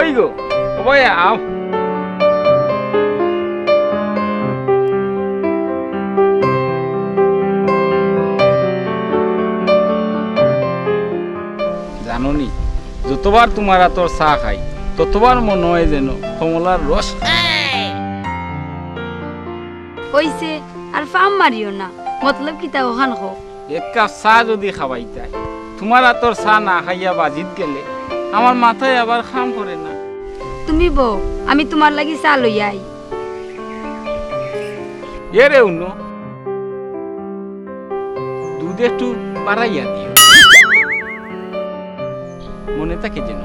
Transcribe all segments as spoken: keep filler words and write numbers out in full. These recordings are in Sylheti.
ওই গো, ও ভাই, আও। জানো নি, যতবার তুমার আতর চা খাই, ততবার মনো অয় যেন কমলার রস খাই। অইছে, আর ফাম মারিও না। মতলব কিতা অখান কও? এক কাপ চা যুদি খাওয়াইতায়, তুমার আতর চা না খাইয়া বাজিত গেলে আমার মাথায় আবার কাম করে না। তুমি বও, আমি তুমার লাগি চা লইয়া আই। এরে উনো, দুধ একটু বাড়াইয়া দিও, মনে থাকে যেন।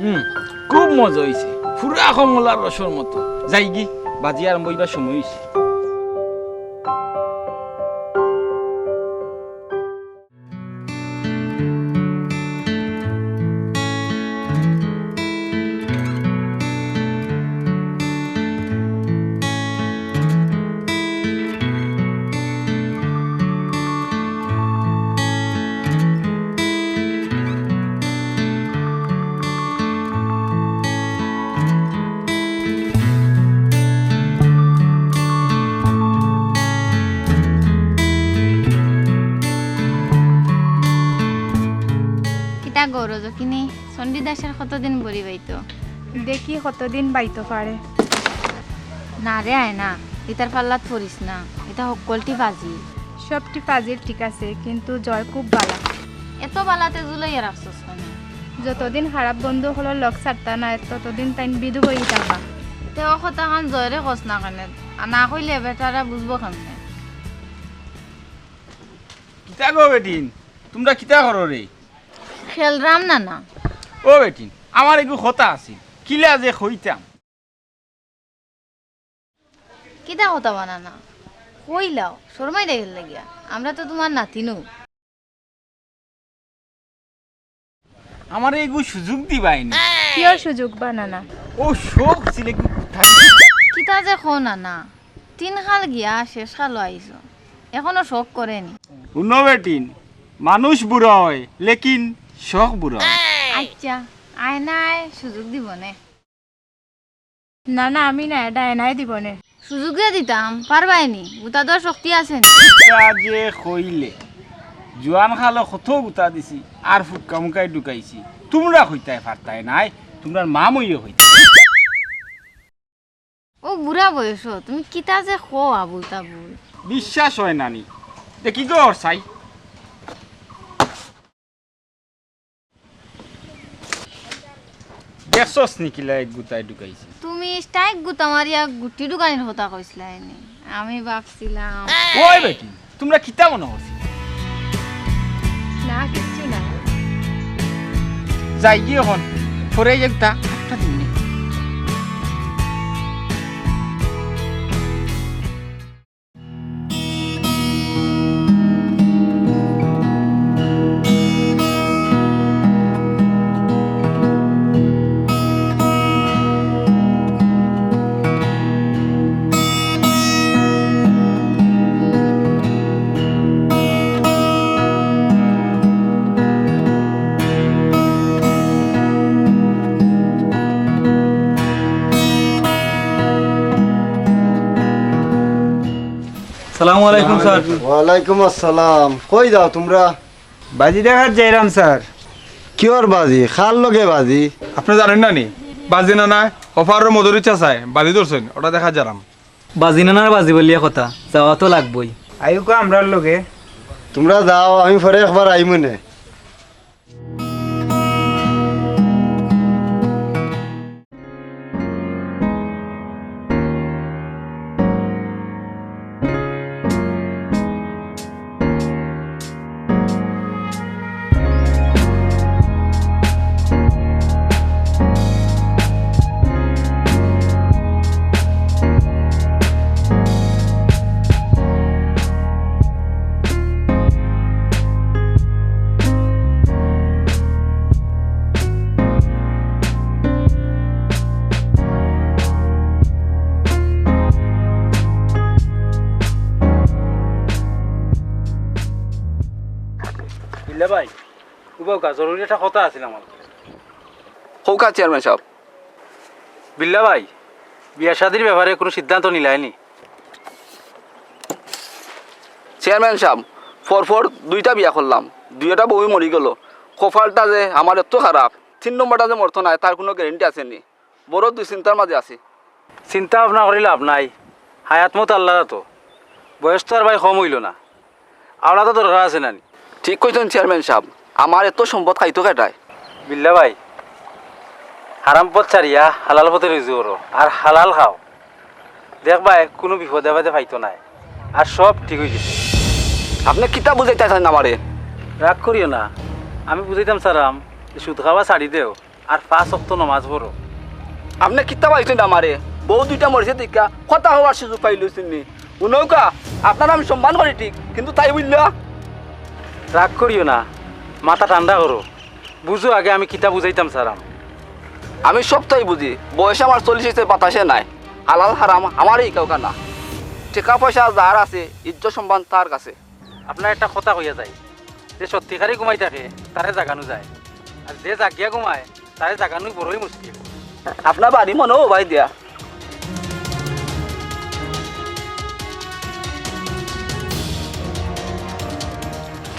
হুম, খুব মজা অইছে, পুরা কমলার রসর মতো। যাইগি, বাজি আরম্ভ অইবার সময় অইছে। কিতা গো রজকিনী, চণ্ডীদাসে আর কতদিন বড়ি বাইতো? দেখি কতদিন বাইতো পারে। না রে আয়না, ইতার পাল্লাত পড়িস না, ইতা হক্কলটি ফাজিল। সবটি ফাজিল ঠিক আছে, কিন্তু জয় খুব বালা। এত বালাতে জুলাইয়া রাখছস কেনে? যতদিন খারাপ বন্ধু অকলর লগ ছাড়তা নায়, ততদিন তাইন বিধু বই থাকবা। তে অ কথাখান জয়রে কস না কেনে? আর না কইলে বেটারা বুঝবো কেমনে? কিতা গো বেটিন, তুমরা কিতা করো রে? খেলরাম না না। ও বেটিন, আমার এগু কথা আছিল, কিলা যে কইতাম। কিতা কথা বানানা? কইলাও, শরমাই দেখিল লাগিয়া। আমরা তো তুমার নাতিনু। আমারে এগু সুযোগ দিবায়নি। কিয়র সুযোগ বানানা? ও শখ ছিল এগু কোথায়? কিতা যে কও না না। তিন খাল গিয়া শেষ খালো আইছো। এখনো শখ করেনি। হুনো বেটিন, মানুষ বুড়া অয়, লেকিন শখ বুড়া অয়। আচ্ছা, আয়নায় সুযোগ দিবনে। না, না, আমি না, ইটা আয়নায় দিবনে। সুযোগে দিতাম, পারবায়নি, গুতা দেওয়ার শক্তি আছেনি। তা যে কইলে, জুয়ান খালো কত গুতা দিছি, আর ফুক্কা মুখায় ঢুকাইছি। তুমরা কইতায় পারতায় নায়, তুমরার মা মইয়ে কইতায়। ও বুড়া বয়সো, তুমি কিতা যে কও আবুল তাবুল। বিশ্বাস অয় না নি। দেখি গো ওর চাই। দেখছস নি কিলা এক গুতায় ঢুকাইছে? তুমি স্ট্রাইক গুতা মারিয়া গুটি ঢুকানির কথা কইছলায়নি। আমি ভাবছিলাম ওই বেটি, তুমরা কিতা মনো করছি? না, কিচ্ছু না। যাইগি অখন, পরে একটা দিন নে। সালামু আলাইকুম, স্যার। ওয়ালাইকুম আসসালাম। কই যাও তুমরা? বাজি দেখাত যাইরাম, স্যার। কিওর বাজি? কার লগে বাজি? আপনে জানইন না নি? বাজি না, না, অফারর মদরিচ চাচায় বাজি ধরছইন, ওটা দেখাত যাইরাম। বাজি নানার বাজি বলিয়া কথা, যাওয়া তো লাগবই। আইউক্কা আমরার লগে। তুমরা যাও, আমি পরে একবার আইমুনে। বিল্লা ভাই, উবাউকা, জরুরি একটা কথা আছিল আমার। কউক্কা চেয়ারম্যান সাব। বিল্লা ভাই, বিয়া শাদির ব্যাপারে কুনু সিদ্ধান্ত নিলায়নি? চেয়ারম্যান সাব, পরপর দুইটা বিয়া করলাম, দুইটা বউই মরি গেল। কপালটা যে আমার এত খারাপ, তিন নম্বরটা যে মরতো নায়, তার কুনু গ্যারান্টি আছে নি। বড় দুশ্চিন্তার মাঝে আছি। চিন্তা ভাবনা করি লাভ নাই, হায়াত মউত আল্লার আতো। বয়স তো আর ভাই কম অইলো না, আওলাদর দরকার আছে না নি? ঠিক কইছইন চেয়ারম্যান সাব, আমার এত সম্পদ খাইতো কেটায়? বিল্লা ভাই, হারাম পথ ছাড়িয়া হালাল পথে রুজি করো, আর হালাল খাও। দেখবায় কুনু বিপদে আপদে পাইতো নায়, আর সব ঠিক অইযিবো। আপনে কিতা বুঝাইতায় চাইন আমারে? রাগ করিও না, আমি বুঝাইতাম চাইরাম যে সুদ খাওয়া ছাড়ি দেও, আর পাঁচ অক্ত নমাজ পড়ো। আপনে কিতা পাইছইন আমারে? বউ দুইটা মরিছে দেখিয়া কথা কওয়ার সুযোগ পাইলিছইন নি? হুনউক্কা, আপনারে আমি সম্মান করি ঠিক, কিন্তু তাই বুল্লা? রাগ করিও না, মাথা ঠান্ডা করো, বুঝো আগে আমি কিতা বুঝাইতাম চাইরাম। আমি সবতাউ বুঝি, বয়স আমার চল্লিশ অইছে বাতাসে নাই, হালাল হারাম আমারে হিকাউক্কা না। টেকা পয়সা যার আছে, ইজ্জত সম্মান তার কাছে। আপনারে একটা কথা কইয়া যাই, যে সত্যিকারে ঘুমাই থাকে, তারে জাগানো যায়, আর যে জাগিয়া ঘুমায়, তারে জাগানো বড়ই মুশকিল। আপনার বাড়ি মনো অয় ভাই দিয়া।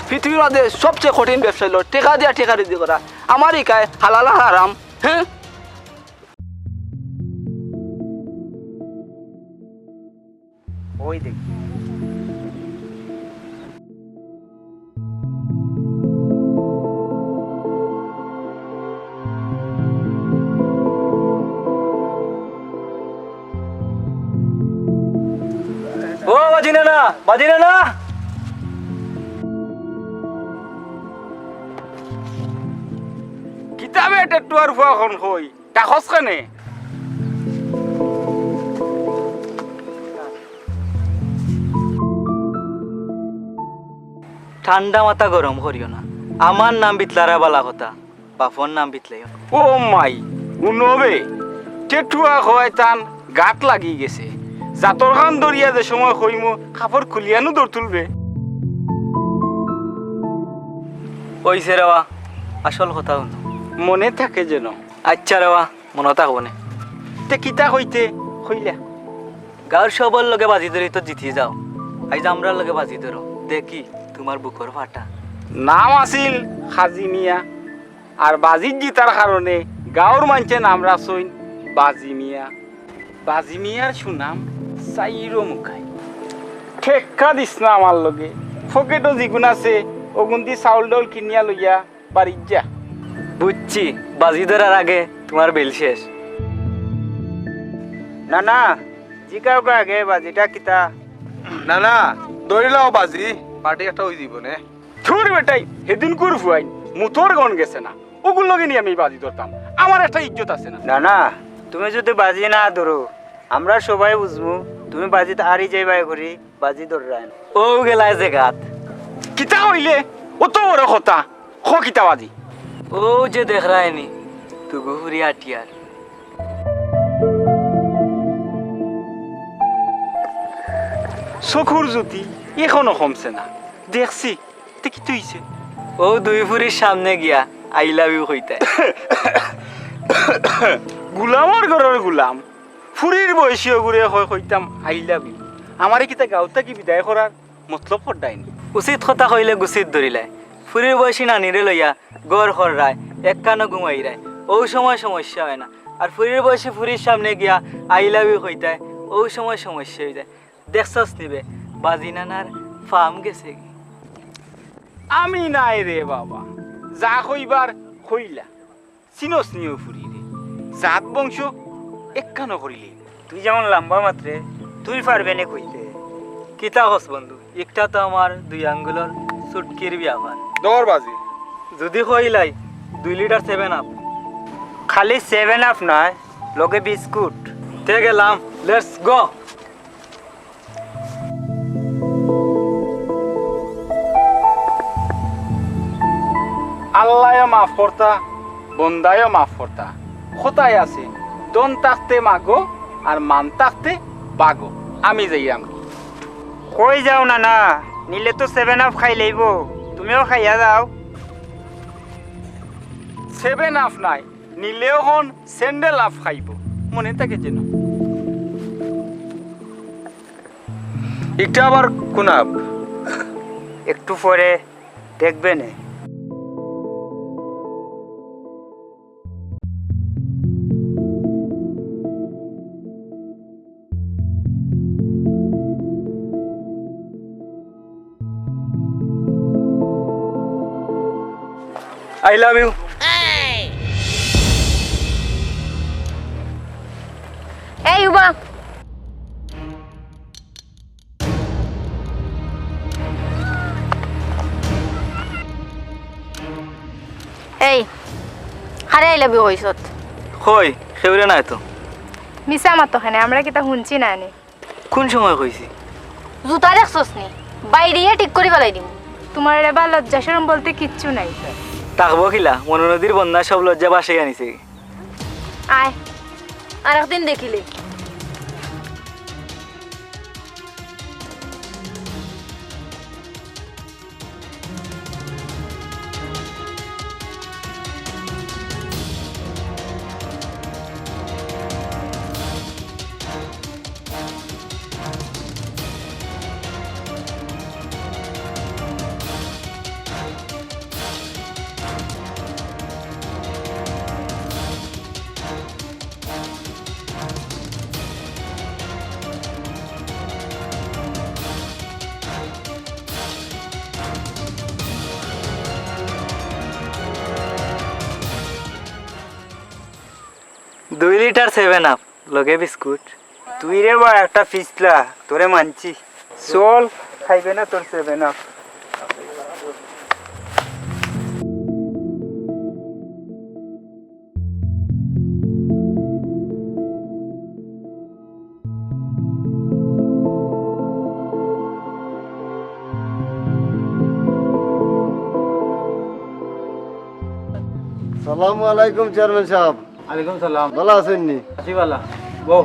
পৃথিবীর মাঝে সবচেয়ে কঠিন ব্যবসা অইলো টেকা দিয়া টেকা রুজি করা। আমারে হিকায় হালাল আর হারাম, হ্যাঁ? ওই দেখ। ও বাজি নানা, বাজি নানা। কিতা বে টেটুয়ার ফুয়া, অখন কই? ডাকস কেনে? ঠান্ডা মাথা গরম করিও না। আমার নাম বিতলারা বালা কথা, বাপর নাম বিতলাইও না। ও মাই, হুনো বে, টেটুয়া কয় তান গাত লাগি গেছে। জাতর খান ধরিয়া যে সময় কইমু, কাপড় খুলিয়া নু দৌড় তুলবে। অইছে রেবা, আসল কথা হুনো। মনে থাকে যেন। আইচ্ছা রেবা, মনো থাকবো নে। তে কিতা কইতে কইলা? গাঁওর সবর লগে বাজি ধরি তো জিতি যাও, আইজ আমরার লগে বাজি ধরো, দেখি তুমার বুকর ফাটা। নাম আছিল কাজি মিয়া, আর বাজিত জিতার কারণে গাঁওর মানষে নাম রাখছইন বাজি মিয়া। বাজি মিয়ার সুনাম চাইরো মুখায়। ঠেক্কা দিস না আমার লগে, পকেটো যেগুন আছে অগুন দি চাউল ডাউল কিনিয়া লইয়া বাড়িত যা। বুঝছি, বাজি ধরার আগে তুমার বেল শেষ। না না, জিকাউক্কা আগে বাজিটা কিতা? না না, ধরিলাও বাজি, পার্টি একটা অইযিবো নে। থুর বেটাইন, হেদিনকুর ফুয়াইন, মুতর গন গেছে না, অগুর লগে নি আমি বাজি ধরতাম, আমার একটা ইজ্জত আছে না? না না, তুমি যুদি বাজি না ধরো, আমরা সবাই বুঝমু তুমি বাজিত হারি যাইবায় করি। বাজি ধররায় না। অউ গেলায় যে গাত। কিতা কইলে? অত বড় কথা। ক কিতা বাজি? অউ যে দেখরায়নি, তুগু ফুরি আটিয়ার। চকুর জ্যোতি অখনো কমছে না। দেখছি, তে কিতা অইছে? অউ দুই ফুরির সামনে গিয়া I love you কইতায়। গুলামর ঘরর গুলাম। ফুরির বয়সী অগুরে কয় কইতাম I love you। আমারে কিতা গাঁও থাকি বিদায় করার মতলব কররায়নি? উচিত কথা কইলে গুছিত ধরিলায়। ফুরির বয়সী নানিরে লইয়া ঘর কররায়, একখানো ঘুমাইরায়, অউ সময় সমস্যা অয় না। আর ফুরির বয়সী ফুরির সামনে গিয়া I love you কইতায়, অউ সময় সমস্যা অইযায়। দেখছস নি বে, বাজি নানার ফাম গেছেগি। আমি নাই রে বাবা, যা কইবার কইলা। চিনস নি অউ ফুরিরে? জাত বংশ একখানো করিলে। তুই যেমন লাম্বা মাতরে, তুই পারবে নে কইতে। কিতা কস বন্ধু, একটা তো আমার দুই আঙ্গুলর চুটকির ব্যাপার। ধর বাজি। যুদি কইলাই, দুই লিটার সেভেন আপ। খালি সেভেন আপ নায়, লগে বিস্কুট। তে গেলাম, let's go। আল্লায়ও মাফ করতা, বন্দায়ও মাফ করতা। কথায় আছে, ধন থাকতে মাগো, আর মান থাকতে বাগো। আমি যাইরাম। কই যাও নানা, নিলে তো সেভেন আপ খাইলাইবো। তুমিও খাইয়া যাও। সেভেন আপ নাই, নিলেও হন স্যান্ডেল আপ খাইব, মনে থাকে যেন। এটা আবার কোন আপ? একটু পরে দেখবে নে। I love you. এই উবা। এই, কারে I love you কইছত? কই, কেউরে নায় তো। মিছা মাতো কেনে, আমরা কিতা হুনছি না নি? কোন সময় কইছি? জুতা দেখছস নি? বাইরিয়ে ঠিক করি ফালাই দিমু। তুমার এবার লজ্জা শরম বলতে কিচ্ছু নাই। থাকবো কিলা, মনু নদীর বন্যায় সব লজ্জা ভাসাইয়া নিছে। আয়, আর একদিন দেখিলে। দুই লিটার সেভেন আপ, লগে বিস্কুট। তুই রে বা একটা ফিসলা, তোরে মানছি। চল, খাইবে না তোর সেভেন আপ। সালামু আলাইকুম চেয়ারম্যান সাব। ওয়ালাইকুম সালাম। ভালা আছইন নি? আছি ভালা। বও।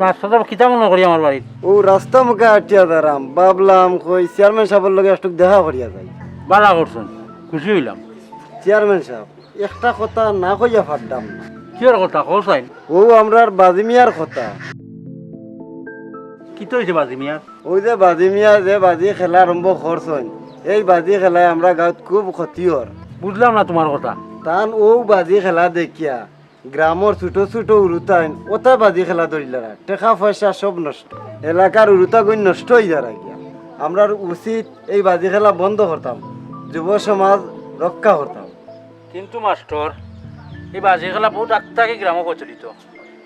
রাস্তাত কিতা মনো করি আমার বাড়িত? অউ রাস্তা মুখে আটিয়া যারাম, ভাবলাম কই চেয়ারম্যান সাবর লগে একটুক দেখা করিয়া যাই। ভালা করছইন, খুশি অইলাম। চেয়ারম্যান সাব, একটা কথা না কইয়া পারতাম না। কিওর কথা কও চাইন? অউ আমরার বাজি মিয়ার কথা। কিতা অইছে বাজি মিয়ার? অউ যে বাজি মিয়া যে বাজি খেলা আরম্ভ করছইন, এই বাজি খেলায় আমরার গাউত খুব ক্ষতি অর। বুঝলাম না তুমার কথা। তান অউ বাজি খেলা দেখিয়া গ্রামর ছুটো ছুটো হুরুতাইন অতায় বাজি খেলা ধরিলারা, টেকা পয়সা সব নষ্ট, এলাকার হুরুতাগুইন নষ্ট অইযারা গিয়া। আমরার উচিত এই বাজি খেলা বন্ধ করতাম, যুব সমাজ রক্ষা করতাম। কিন্তু মাস্টর, এই বাজি খেলা বউত আগ থাকি গ্রামো প্রচলিত,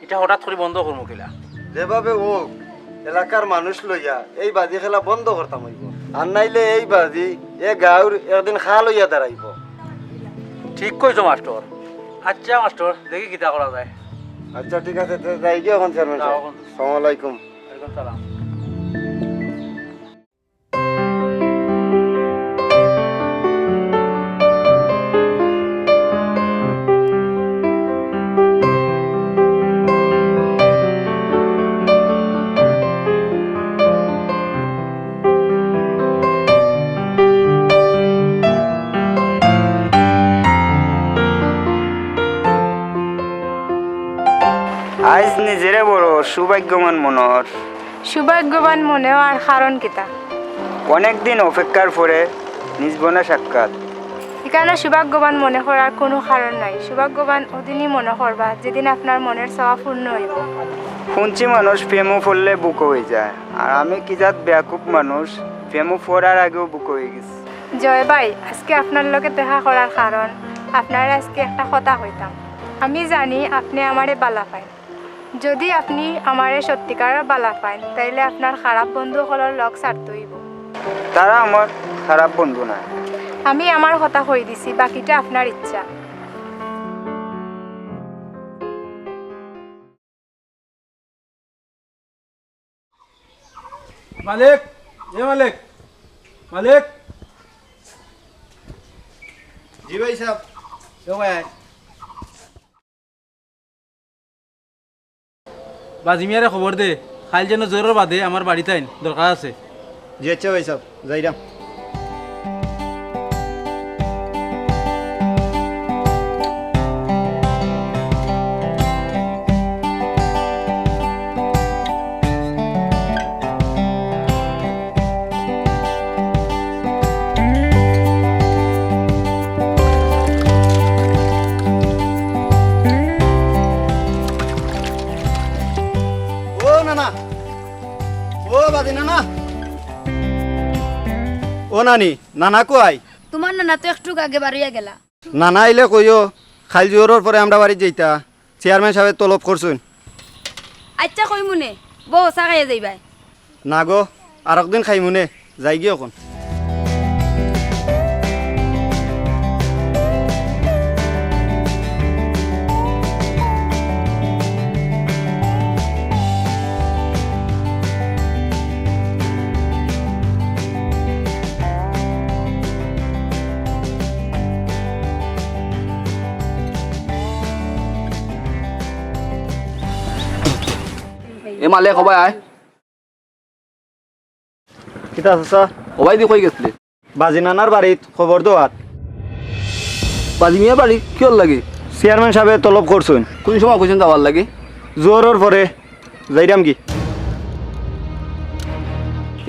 ইটা হঠাৎ করি বন্ধ করমু কিলা? যেভাবে অউক, এলাকার মানুষ লইয়া এই বাজি খেলা বন্ধ করতাম অইবো, আর নাইলে এই বাজি এ গাউর একদিন খাল অইয়া দাঁড়াইবো। ঠিক কইছো মাস্টর। আচ্ছা মাস্টর, দেখি কিতা করা যায়। আচ্ছা ঠিক আছে, তে যাই গিয়া অখন চেয়ারম্যান সাব। যাও অখন। আসসালামু আলাইকুম। ওয়ালাইকুম সালাম। আইজ নিজেরে বড় সৌভাগ্যবান মনো অর। সৌভাগ্যবান মনে অওয়ার কারণ কিতা? অনেক দিন অপেক্ষার পরে নিজ বনে সাক্ষাৎ। ইখানো সৌভাগ্যবান মনে করার কুনু কারণ নাই। সৌভাগ্যবান অদিনই মনে করবা, যেদিন আপনার মনের চাওয়া পূর্ণ অইবো। হুনছি মানুষ প্রেমো পড়লে বুকা অইযায়, আর আমি কি জাত বেয়াকুব মানুষ, প্রেমো পড়ার আগেউ বুকা অইগেছি। জয় ভাই, আজকে আপনার লগে দেখা করার কারণ, আপনারে আজকে একটা কথা কইতাম। আমি জানি আপনে আমারে ভালা পাইন। যদি আপনে আমারে সত্যিকার ভালা পাইন, তাইলে আপনার খারাপ বন্ধু অকলর লগ ছাড়তে অইবো। তারা আমার খারাপ বন্ধু নায়। আমি আমার কথা কই দিছি, বাকিটা আপনার ইচ্ছা। মালিক, এ মালিক, মালিক। জি ভাই সাব। এ ভাই আয়। বাজি মিয়ারে খবর দে, কাইল যেন জোহরর বাদে আমার বাড়িত আইন, দরকার আছে। জি আচ্ছা ভাইসাব, যাইরাম। ও নানা, ও বাজি নানা, ও নানি, নানা কই? তুমার নানা তো একটুক আগে বারইয়া গেলা। নানা আইলে কইও, কাইল জোহরর পরে আমরার বাড়িত যাইতা। চেয়ারম্যান সাবে তলব করছইন। আইচ্ছা কইমুনে, বও চা খাইয়া যাইবায়। না গো, আরক দিন খাইমুনে, যাইগি অখন। এ মালে, কবায় আয়। কিতা চাচা? ও ভাই, দি কই গেছলে? বাজি নানার বাড়িত খবর দেওয়াত। বাজি মিয়ার বাড়ি কিওর লাগি? চেয়ারম্যান সাবে তলব করছইন। কুন সময় কইছইন যাওয়ার লাগি? জোহরর পরে। যাইরামগি।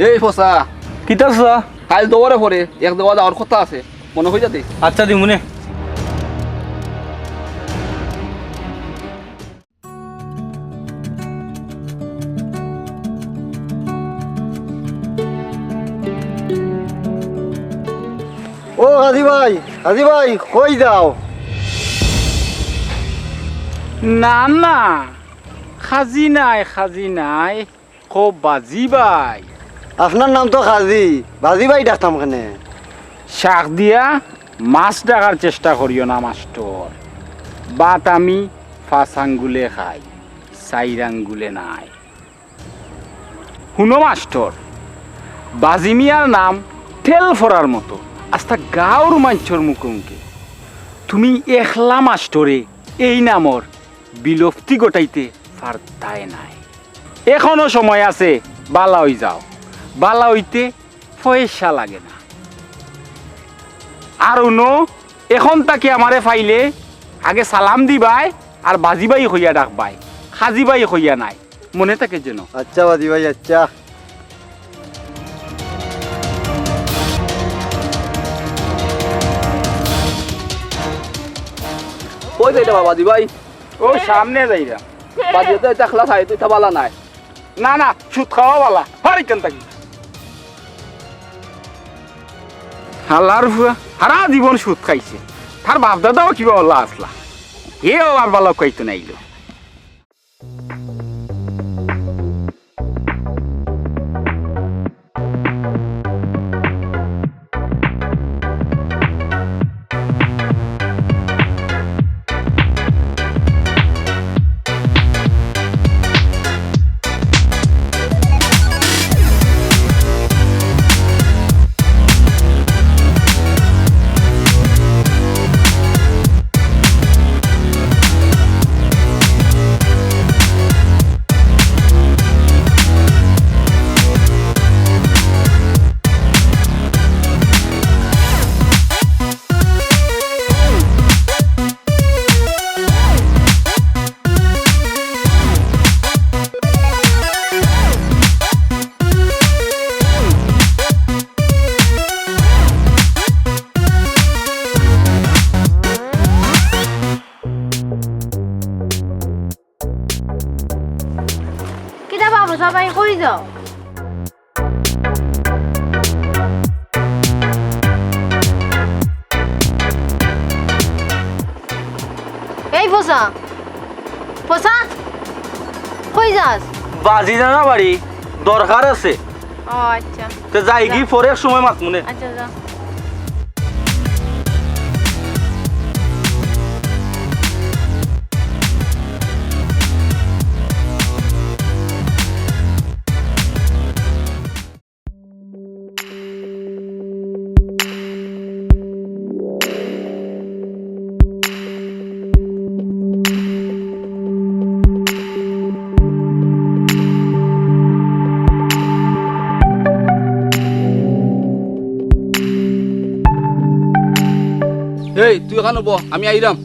এই ফসা। কিতা চাচা? কাইল জোহরর পরে এক জাগা যাওয়ার কথা আছে। মনো করি যাতে। আইচ্ছা, দিমুনে। ও কাজী ভাই, কাজী ভাই, কই যাও? না, না, কাজী নায়, কাজী নায়। কও বাজি ভাই। আপনার নাম তো কাজী, বাজি ভাই ডাকতাম কেনে? শাক দিয়া মাছ ডাকার চেষ্টা করিও না মাস্টর। ভাত আমি পাঁচ আঙ্গুলে খাই, চাইর আঙ্গুলে নায়। হুনো মাস্টর, বাজি মিয়ার নাম তেল ফড়ার মতো, আস্তা গাঁওর মানষর মুখে মুখে। তুমি একলা মাস্টরে এই নামর বিলুপ্তি ঘটাইতে পারতায় নায়। এখনো সময় আছে, বালা অই যাও। বালা অইতে পয়সা লাগে না। আর হুনো, এখন থাকি আমারে পাইলে আগে সালাম দিবায় আর বাজি ভাই কইয়া ডাকবায়, কাজী ভাই কইয়া নায়। মনে থাকে যেন। আইচ্ছা বাজি ভাই, আইচ্ছা। কই যাইতা বাজি ভাই? ও সামনে যাইরাম। বাজি তো ইতা খালা চাই, তুই ইতা বালা নায়। না, না, সুদ খাওয়া বালা। হার ইখান থাকি। হালার ফুয়া, হারা জীবন সুদ খাইছে। তার বাপ দাদাও কিবা বালা আছলা। হেও আর বালা খাইতো নাইলো। কিতা বাবু, সবাই কই যাও? এই ফসা, ফসা, কই যাস? বাজি নানার বাড়ি, দরকার আছে। ও আচ্ছা। তে যাইগি, যা। পরে এক সময় মাতমুনে। আচ্ছা, যা। এই, তুই অখানো ব, আমি আইরাম।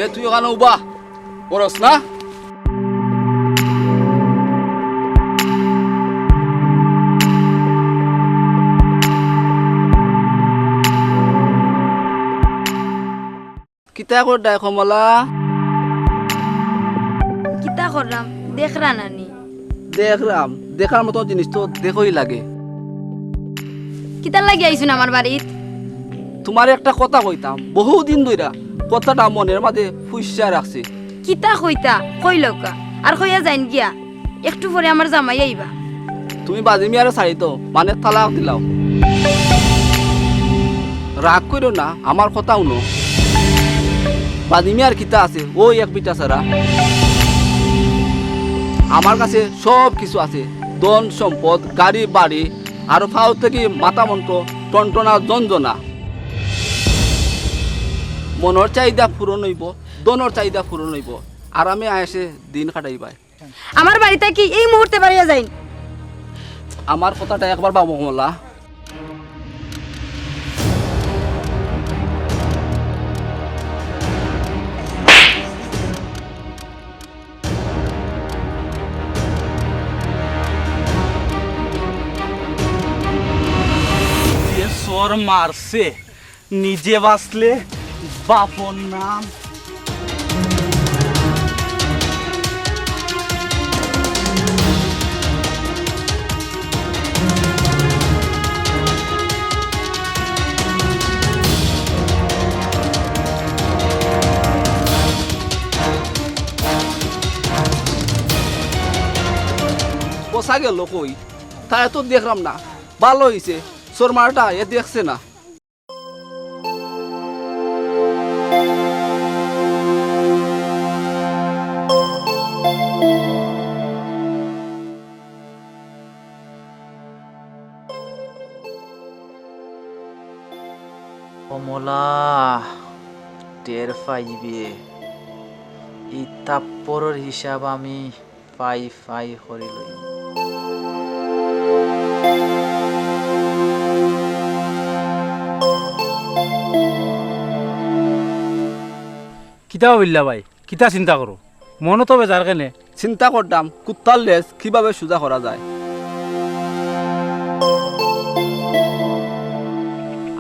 এ, তুই অখানো উবা। করস না? কিতা কররায় কমলা? কিতা কররাম, দেখরা না নি? দেখরাম, দেখার মতো জিনিস তো দেখোই লাগে। কিতার লাগি আইছইন আমার বাড়িত? তুমারে একটা কথা কইতাম, বহুদিন ধইরা কথাটা মনর মাঝে পুইচ্ছা রাখছি। কিতা কইতা, কইলাউক্কা, আর কইয়া যাইন গিয়া। একটু পরে আমার জামাই আইবা। তুমি বাদি মিয়ারে ছাড়ি দেও, মানে তালাক দিলাও। রাগ কইরো না, আমার কথা হুনো। বাদি মিয়ার কিতা আছে, অউ এক বেটা ছাড়া। আমার কাছে সব কিছু আছে, ধন সম্পদ, গাড়ি বাড়ি, আরো পাও থাকি মাথা পর্যন্ত টনটনা ঝনঝনা। মনর চাহিদা পূরণ অইবো, ধনর চাহিদা পূরণ অইবো, আরামে আয়েশে দিন কাটাইবায়। আমার বাড়ি থাকি এই মুহূর্তে বারইয়া যাইন। আমার কথাটা একবার ভাবো কমলা। যে চড় মারছে, নিজে বাঁচলে বাপর নাম। পচা গেল কই? তারে তো দেখরাম না। ভালা অইছে, চড় মারাটা এ দেখছে না। কমলা, টের পাইবে, ই থাপ্পড়র হিসাব আমি ফাই ফাই করি লইমু। কিতা অইলা ভাই? কিতা চিন্তা করো? মনো তো বেজার কেনে? চিন্তা করতাম, কুত্তার লেজ কিভাবে সুজা করা যায়।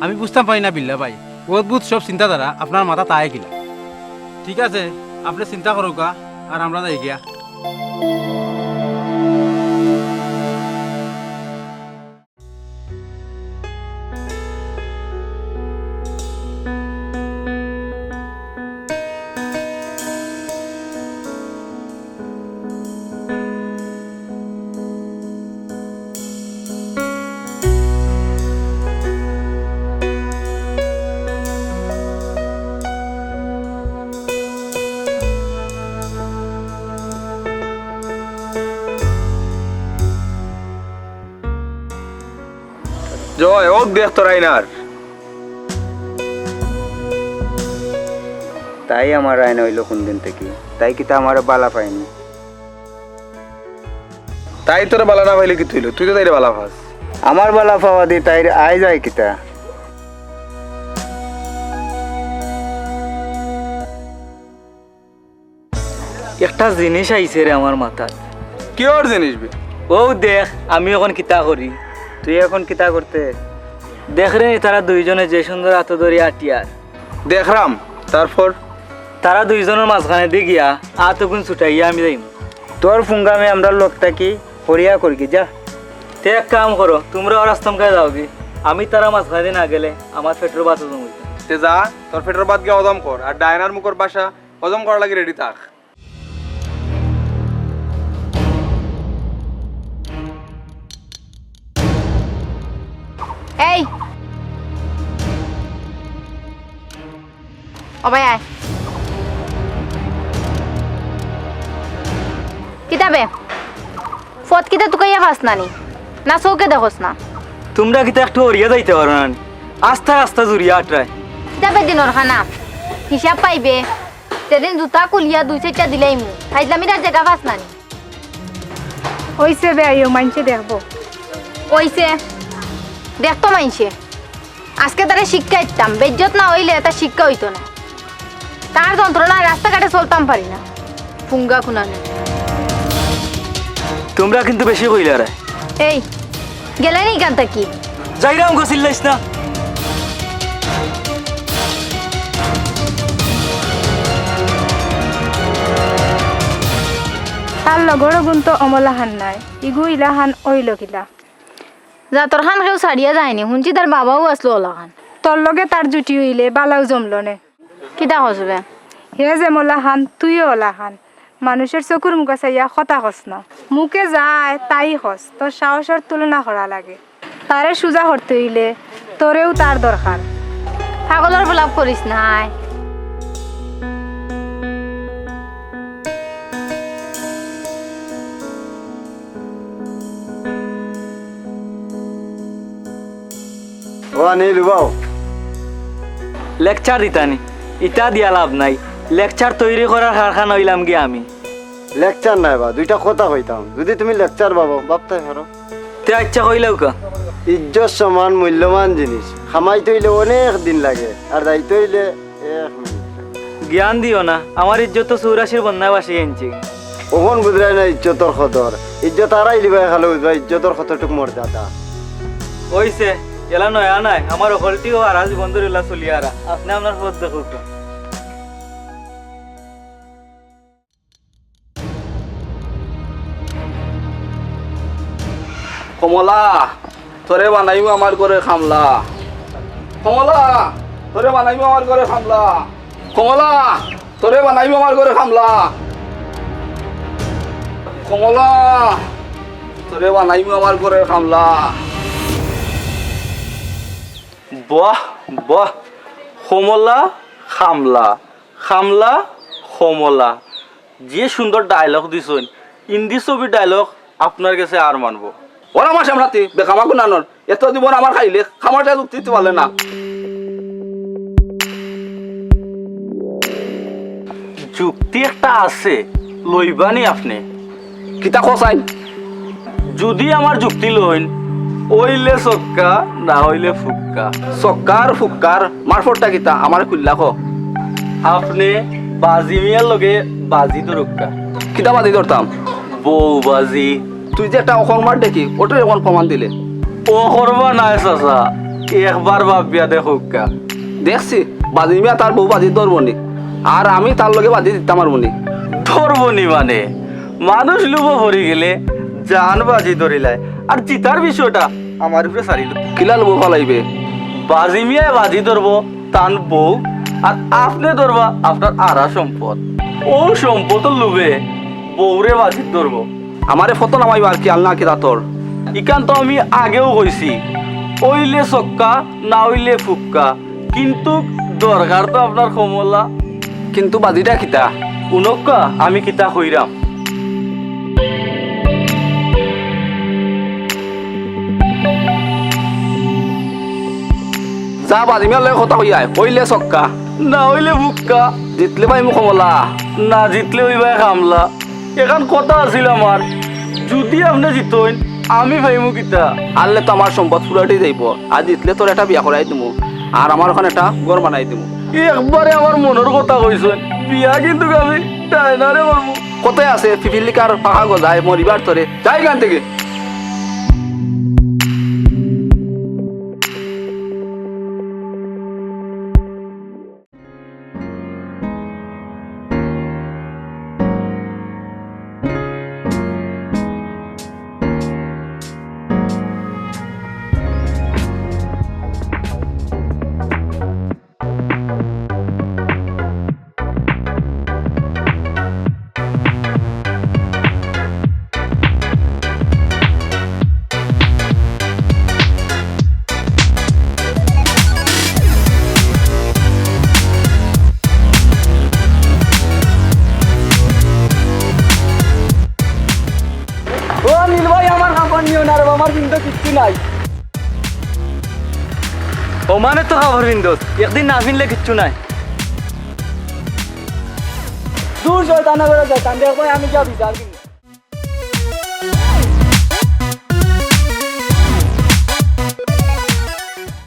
আমি বুঝতাম পারি না বিল্লা ভাই, অদ্ভুত সব চিন্তাধারা আপনার মাথাত আয় কিলা। ঠিক আছে, আপনে চিন্তা করউক্কা, আর আমরা যাইগিয়া। জয়, অউ দেখ তোর আইন আর। তাই আমার আইন অইলো কুনদিন থাকি? তাই কিতা আমারে বালা পায়নি? তাই তোরে বালা না পাইলে কিতা অইলো? তুই তো তাইরে বালা পাস। আমার বালা পাওয়াদি তাইর আয় যায় কিতা? একটা জিনিস আইছে রে আমার মাথাত। কিওর জিনিস বে? অউ দেখ, আমি অখন কিতা করি। তুই অখন কিতা করতে? দেখ রে, তারা দুইজনে যে সুন্দর আতো ধরি আটিয়ার। দেখরাম, তারপর? তারা দুইজনর মাঝখানেদি গিয়া আতগুন ছুটাইয়া আমি যাইমু। তোর ফুঙ্গামি আমরার লগ থাকি করিয়া করিগি, যা। তে এক কাম করো, তুমরা অউ রাস্তা মুখায় যাওগি, আমি তারা মাঝখানেদি না গেলে আমার পেটর ভাত হজম অইতো না। তে যা, তোর পেটর ভাত গিয়া হজম কর, আর ডায়নার মুখর ভাষা হজম করার লাগি রেডি থাক। এই, ও ভাই, আয়। কিতা বে? ফথ কিতা তুকাইয়া পাস না নি? না চউখে দেখোস না? তুমরা কিতা একটু অরিয়া যাইতা পারো না নি? আস্তা রাস্তা জুড়িয়া আটরায়। কিতা বে দিনর খানা? হিসাব পাইবে। যেদিন জুতা খুলিয়া দুই চাইরটা দিলাইমু, ফাইজলামির আর জাগা পাস না নি? অইছে বে আইও, মাইনষে দেখবো। অইছে, দেখতো মাইনষে। আজকে তারে শিক্ষা দিতাম, বেইজ্জত না অইলে তার শিক্ষা অইতো না। তার যন্ত্রণায় রাস্তাঘাটে চলতাম পারি না। ফুঙ্গা কুনানি। তুমরা কিন্তু বেশি কইলারে। এই, গেলে নি ইখান থাকি? যাইরাম গো, চিল্লাইস না। তার লগর গুণ তো অমলাখান নায়, ইগু ইলাখান অইলো কিলা? জাতর খান কেউ ছাড়িয়া যায়নি, হুনছি তার বাবাও আছলো অলাখান। তোর লগে তার জুটি অইলে বালাউ জমলো নে। কিতা কস বে? হে যেমলাখান, তুইও অলাখান। মানুষর চকুর মুখা চাইয়া কথা কস না। মুখে যায় তাই কস, তোর সাহসর তুলনা করা লাগে। তারে সুজা করতে অইলে তোরেও তার দরকার। পাগলর ফলাপ করিস না, আয়। ও আনিল, উবাও। লেকচার দিতানি, ইতা দিয়া লাভ নাই। লেকচার তৈরি করার কারখানা অইলাম গি আমি। লেকচার নায় বা, দুইটা কথা কইতাম। যুদি তুমি লেকচার ভাবো, ভাবতায় পারো। তে আইচ্ছা, কইলাউক্কা। ইজ্জত সমান মূল্যবান জিনিস। কামাইতে অইলে অনেক দিন লাগে, আর যাইতে অইলে এক মিনিট। জ্ঞান দিও না, আমার ইজ্জত তো চৌরাশির বন্যায় ভাসি আনছি। অখন বুঝরায় না ইজ্জতর কদর। ইজ্জত হারাইলিবায় কালো বুঝবা ইজ্জতর কতটুক মর্যাদা। অইছে, এলা নয়া নায়, আমার অকলটিও হারা জীবন ধরিলা চলিয়ারা। আপনে আপনার পথ দেখউক্কা। কমলা, তোরে বানাইমু আমার ঘরর কামলা। কমলা, তোরে বানাইমু আমার ঘরর কামলা। কমলা, তোরে বানাইমু আমার ঘরর কামলা। কমলা, তোরে বানাইমু আমার ঘরর কামলা। বাহ, বাহ, কমলা, কামলা, কামলা, কমলা। যে সুন্দর ডায়লগ দিছইন, হিন্দি ছবির ডায়লগ আপনার গেছে আর মানবো। ওরা আমার সামনাতে বেকামা গুনানোর, এত জীবন আমার খাইলে খামারটা যুক্তি দিতে পারলে না। যুক্তি একটা আছে, লইবানি আপনে। কিতা কছাইন? যুদি আমার যুক্তি লইন, অইলে ছক্কা, না অইলে ফুক্কা। ছক্কার ফুক্কার মারফতটা কিতা? আমারে খুল্লা ক। আপনে বাজি মিয়ার লগে বাজি ধরুক্কা। কিতা বাজি ধরতাম? বউ বাজি। তুই যে একটা অকর্মার দেখি, ওটাই অখন প্রমাণ দিলে। অকর্মা নায় চাচা, একবার ভাবিয়া দেখুক্কা। দেখছি, বাজি মিয়া তার বউ বাজি ধরবো নি, আর আমি তার লগে বাজি দিতাম পারবো নি। ধরবো নি মানে? মানুষ লুভো পড়ি গেলে জান বাজি ধরিলায়, আর জিতার বিষয়টা আমার উপরে ছাড়িল। কিলা লুভো ফালাইবে? বাজি মিয়ায় বাজি ধরবো তান বউ, আর আপনে ধরবা আপনার আরা সম্পদ। অউ সম্পদর লুভে বউরে বাজি ধরবো। আমারে ফতো নামাইবার খেয়াল না কিতা তোর? ইখান তো আমি আগেও কইছি, অইলে ছক্কা, না অইলে ফুক্কা, কিন্তু দরকার তো আপনার কমলা। কিন্তু বাজিটা কিতা? হুনউক্কা, আমি কিতা কইরাম। তা বাজিমার লগে কথা কইয়ায়, অইলে ছক্কা, না অইলে বুক্কা। জিতলে পাইমু কমলা, না জিতলে অইবায় কামলা। এখান কথা আছিল আমার, যুদি আপনে জিতইন, আমি পাইমু কিতা? হারলে তো আমার সম্পদ পুরাটি যাইবো, আর জিতলে তোর একটা বিয়া করাই দিমু, আর আমার ওখানে একটা ঘর বানাই দিমু। একবারে আমার মনর কথা কইছইন, বিয়া কিন্তু আমি ডাইনারে করমু। কতই আছে পিপিলিকার পাখা গজায় মরিবার তরে, যাই গান থেকে। ও নীল ভাই, আমার কাপড় নিও না রে, আমার কিন্তু কিচ্ছু নাই। ও মানে তো কাপড় পিন্দোস, একদিন না পিনলে কিচ্ছু নাই। দূর শয়তান, বেড়া শয়তান, দেখ ভাই, আমি গিয়া বিচার দিমু।